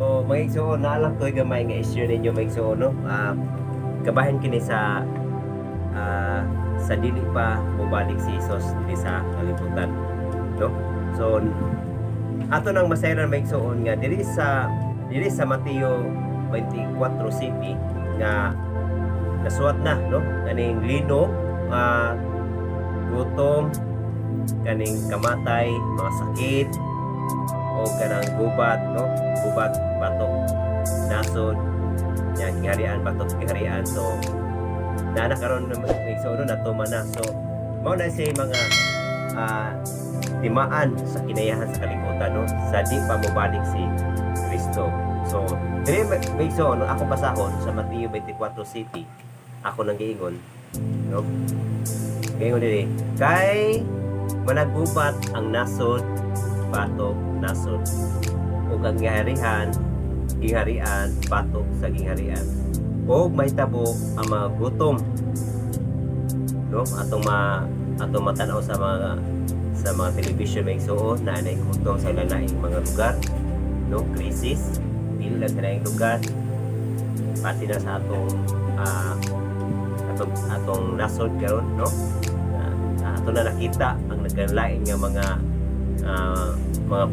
So, mga igsoon, naa lang ko'y gamay nga i-share ninyo, mga igsoon, no? Kabahin kini sa dili pa mobalik si Jesus diri sa kalibutan, no? So, ato nang masayran, mga igsoon, nga diri sa Mateo 24 City nga nasuwat na, no? Kaning linog, gutom, kaning kamatay, mga sakit, o kanang gubat, no? Gubat, batok, nasod, yan, giharian, batok, giharian. So, na karon, mga igsoon, no, natuman na. So, mao na siya mga timaan sa kinayahan sa kalibutan, no? Sa di pa mobalik si Kristo. So, diri, mga igsoon, no, ako basahon sa Mateo 24 City, ako nang giingon, no? Giingon diri, kay managubat ang nasod batok nasod ug ang giharian gingharian batok sa gingharian ug mahitabo ang mga gutom, no? Atong matanaw sa mga television, may igsuon, na anay gutom sa lalaing mga lugar, no? Crisis dili lang sa laing lugar, pati na sa atong nasod karon, no? Ato na nakita ang nagkalain nga mga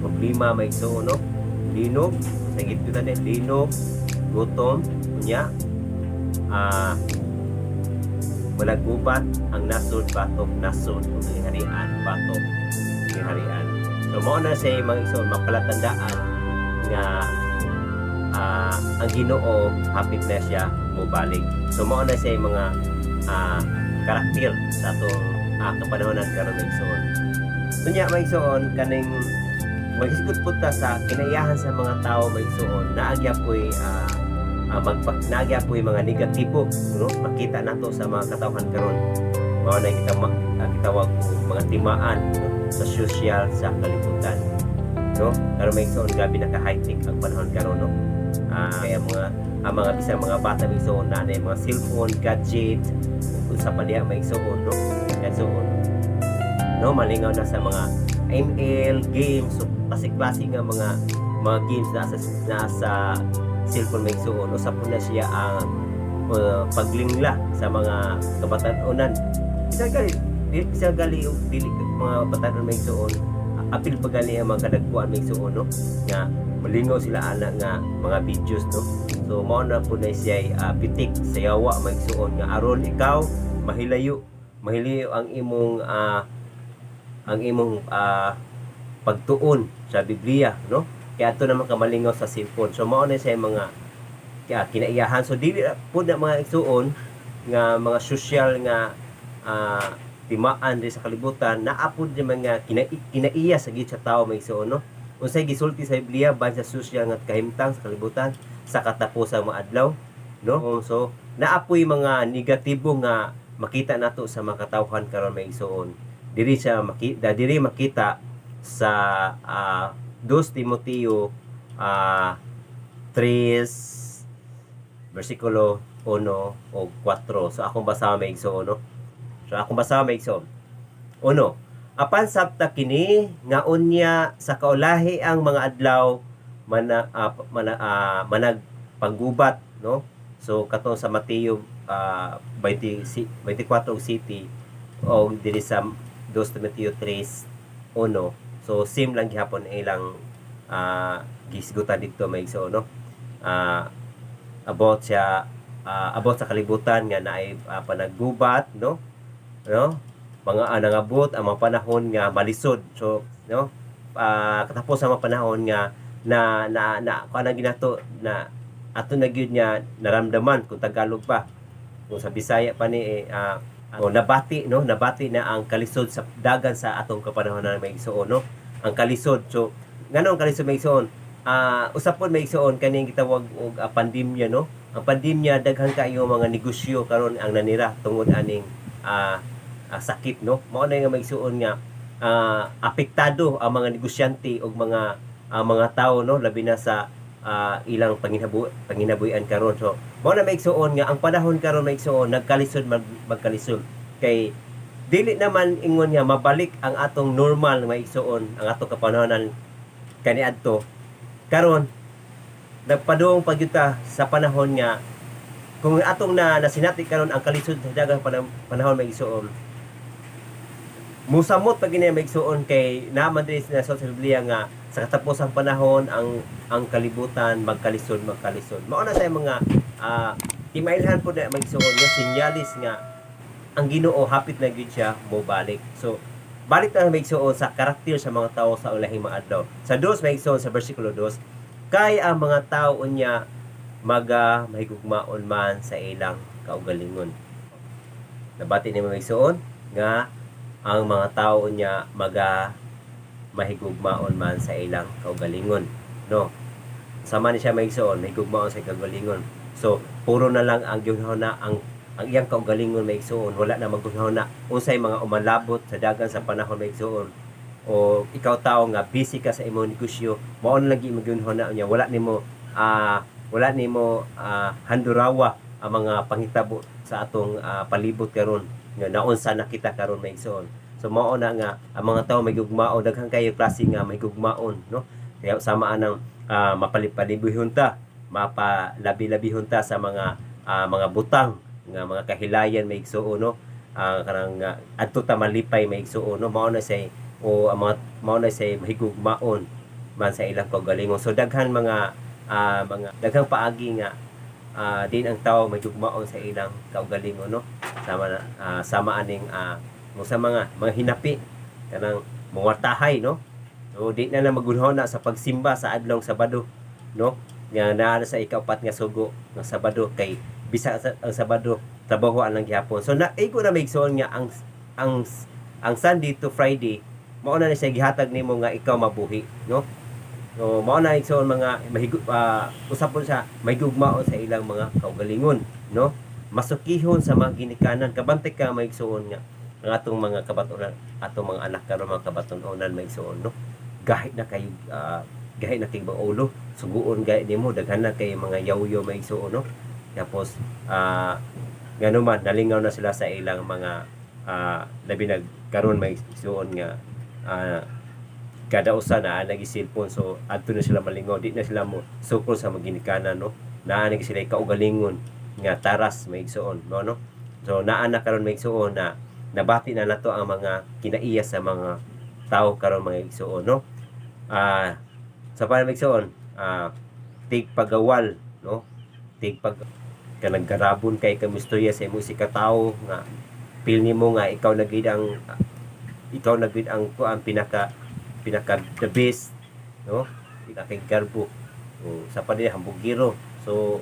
problema, may igsuon, no? Linog sa gitna ni linog, gutom, unya managubat ang nasod batok nasod ug gingharian batok gingharian. So mao na siya, mga igsoon, mapalatandaan nga ang Ginoo hapit na siya mobalik. So mao na siya mga karakter sa atong kapanahonan karon, mga igsoon. Unya, mga igsoon, kaning maghisgot po ta sa kinaiyahan sa mga tao, mga igsoon, naa gyapoy naa gyapoy mga negatibo, no? Makita nato sa mga katawhan karon. Mao na kita gitawag og mga timaan, no? Sa social sa kalibutan, no? Karon, mga igsoon, grabe naka high-tech ang panahon karon, no? Kaya ang mga bisan mga bata, mga igsoon, na mga cellphone, gadget, ug unsa pa diha, mga igsoon, no? Igsoon, no, malingaw na sa mga ML games. So klase-klase nga mga games na sa cellphone, mga igsoon. Usa po na siya ang paglingla sa mga kabatan-onan. Bisan gali og dili mga batan-on, mga igsoon, apil pa gali ang mga kadagkuan, mga igsoon, no, nga malingaw sila ana nga mga videos, no? So mao na po na siya pitik sa yawa, mga igsoon, nga aron ikaw mahilayo mahilayo ang imong pagtuon sa Biblia, no? Kaya ato naman kamalingaw sa cellphone. So mao na siya yung mga kaya kinaiyahan. So dili po na, mga igsuon, nga mga social nga timaan rin sa kalibutan, naa pod yung mga kinaiya sa gid sa tao, mga igsuon, no? Unsay gisulti sa Biblia ban sa social nga kahimtang sa kalibutan sa katapusang mga adlaw, no? So naa poy mga negatibo nga makita nato sa mga katawhan karon, mga igsuon. Diri siya makita, diri makita sa 2 Timoteo 3 versikulo 1 o 4. So akong basa, mga igsoon, no? So akong basa, mga igsoon. Uno, apan sabta kini nga unya sa kaulahi ang mga adlaw managpanggubat, no? So katong sa Mateo 20, 24 og city o diri sa 2 Timoteo 3:1. So same lang gihapon ilang gisgutan didto, may igsoon, no? About siya about sa kalibutan nga naay panaggubat, no? No? Mga nangabot ang mga panahon nga malisod. So, no? Katapos sa mga panahon nga na na na kuan ginato na ato na gyud nga naramdaman kung Tagalog pa. Kung sa Bisaya pa ni eh, o nabati, no? Nabati na ang kalisod sa dagan sa atong kapanahon na, may igsoon, no? Ang kalisod. So ngano ang kalisod, may igsoon? Usap pod, may igsoon, kaning gitawag og pandemya, no? Ang pandemya, daghan kaayo mga negosyo karon ang nanira tungod aning sakit, no? Mao na nga, may igsoon, nga apektado ang mga negosyante ug mga tao, no? Labi na sa ilang panginabuhian karon. So mao na, may igsoon, nga ang panahon karon, may igsoon, nagkalisod magkalisod kay dili naman ingon nga mabalik ang atong normal, may igsoon, ang atong kapanahonan kaniadto. Karon Nagpadung pa gyud ta sa panahon nga kung atong na nasinati karon ang kalisod sa dagang panahon, mga igsuon, musamot pag gini, mga igsuon, kay naman diri sa Biblia nga sa katapusang panahon ang kalibutan magkalisod, magkalisod. Mao na sa mga timailhan po na, mga igsuon, nga sinyalis nga ang Ginoo hapit na gyud siya mobalik. So balik ta, mga igsuon, sa karakter sa mga tao sa ulahing mga adlaw. Sa dos, mga igsuon, sa bersikulo 2, kay ang mga tao unya maga mahigugmaon man sa ilang kaugalingon. Nabati ni, mga igsuon, nga ang mga tao niya maga mahigugmaon man sa ilang kaugalingon, no? Sama ni siya, mga igsuon, mahigugmaon sa kaugalingon. So puro na lang ang na ang iyang kaugalingon, mga igsuon. Wala na magunahon na unsay mga umalabot sa dagan sa panahon, mga igsuon, o ikaw tao nga busy ka sa imong negosyo, mao na lagi imong na niya, wala nimo handurawa ang mga panghitabo sa atong palibot karon nga naunsa na kita karon, mga igsoon. So mao na nga ang mga tao may gugmao, daghan kayo klase nga may gugmaon, no? Kaya sama anang mapalipalibihon ta, mapalabi-labihon ta sa mga butang nga mga kahilayan, may igsuon, no? Kanang adto ta malipay, may igsuon, no? Mao na say o ang mga mao na say mahigugmaon man sa ilang kaugalingon. So daghan mga daghang paagi nga din ang tao may gugmaon sa ilang kaugalingon, no? Sama na sama aning mo sa mga hinapi, kanang muwartahay, no? So di na na magunahon na sa pagsimba sa adlong Sabado, no? Nga naa sa ikaupat nga sugo nga Sabado, kay bisa ang Sabado trabaho lang gihapon. So na igo na, maigsoon, nga ang Sunday to Friday mao na ni siya gihatag nimo nga ikaw mabuhi, no? So mao na, igsoon, mga mahigu usap po sa mahigugmaon sa ilang mga kaugalingon, no? Masukihon sa mga ginikanan. Kabantay ka, maigsoon, nga ang atong mga kabatunan, atong mga anak karon, mga kabatunan, maigsoon, no? Gahit na kayo, gahit na kay ulo, suguon gahit nimo, daghan na kay mga yawyo, maigsoon, no? Tapos ngano man nalingaw na sila sa ilang mga labi nag karon, maigsoon, nga kada usa na nagi cellphone. So adto na sila malingaw, di na sila mo sukol sa mga ginikanan, no? Naa na sila kaugalingon nga taras, maigsoon, no? So naa na karon, maigsoon, na nabati na nato ang mga kinaiya sa mga tao karon, mga igsoon, no? Sa para, maigsoon, tigpagawal, no? Tigpag kanang garabon kay kamistorya sa imong sikatawo nga feel nimo nga ikaw na gid ang kuan, pinaka pinaka the best, no? Pinaka garbo o sa pa hambugiro. So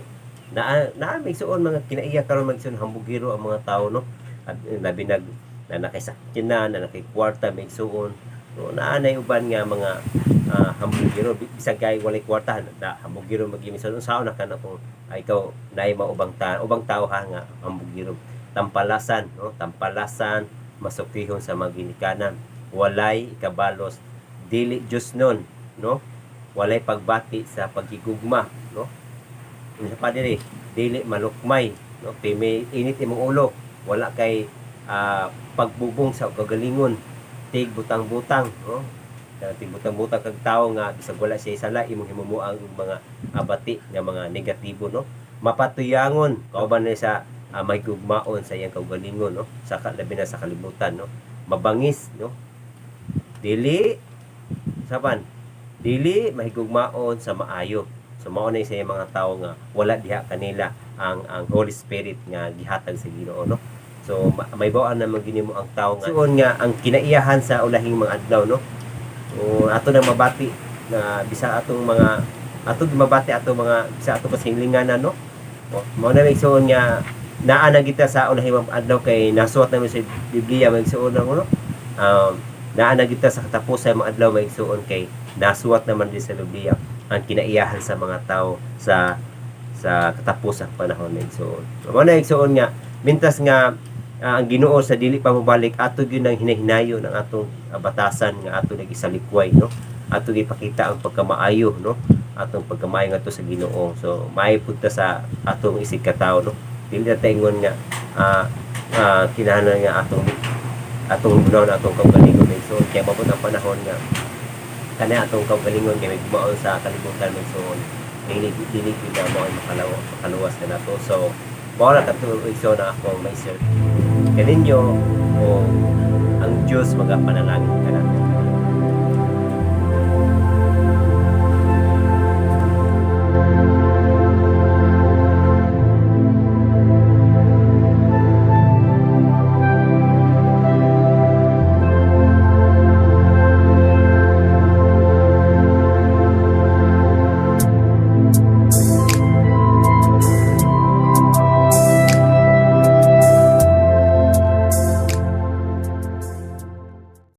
naa naa may suon mga kinaiya karon, magsuon, hambugiro ang mga tao, no? At labi nag na nakay sakyanan na nakay kwarta, may suon. So naa nay uban nga mga hambugiro bisag kay walay kwarta na hambugiro magimi. So unsaon na kana kung ay ikaw naay maubang ta ubang tao ha nga hambugiro? Tampalasan, no? Tampalasan, masukihon sa mga ginikanan, walay ikabalos, dili Diyos nun, no? Walay pagbati sa pagigugma, no? Unsa pa diri? Dili malukmay, no? May init imong ulo, wala kay pagbubong sa kagalingon, tig butang-butang, no? Tig butang-butang kag tawo nga bisag wala siya sala, imong himumuang mga abati nga mga negatibo, no? Mapatuyangon, kauban na sa may gugmaon sa iyang kaugalingon, no? Sa labi na sa kalibutan, no? Mabangis, no? Dili saban dili mahigugmaon sa maayo. So mao na sa mga tawo nga wala diha kanila ang Holy Spirit nga gihatag sa Ginoo, no? So may bawaan na maginimo ang tawo nga suon nga ang kinaiyahan sa ulahing mga adlaw, no? So ato na mabati na bisa atong mga ato mabati ato mga bisa ato kasinglinganan, no? O, mao na igsuon nga naa na kita sa ulahing mga adlaw kay nasuwat naman sa Biblia, magsuon na, no? Naa na kita sa katapusan mga adlaw, maigsuon, kay nasuwat naman din sa Biblia ang kinaiyahan sa mga tao sa katapusang panahon, maigsuon. So mao na, igsuon, nga mintas nga ang Ginoo sa dili pa mobalik, ato gyud ang hinahinayo ng atong batasan nga ato nagisalikway, no? Ato gipakita ang pagkamaayo, no? Atong pagkamaayo ngadto sa Ginoo. So maayo pud ta sa atong isig katawo, no? Dili na taingon nga kinahanglan nga atong gunahon atong kaugalingon, maigsoon, kaya mabot ang panahon nga kani atong kaugalingon kay may gumaon sa kalibutan, maigsoon. Dili dili gyud na mo makaluwas kanato. So mao ra kato, igsoon, na akong ma-share kaninyo o ang Diyos magapanalangin kanato.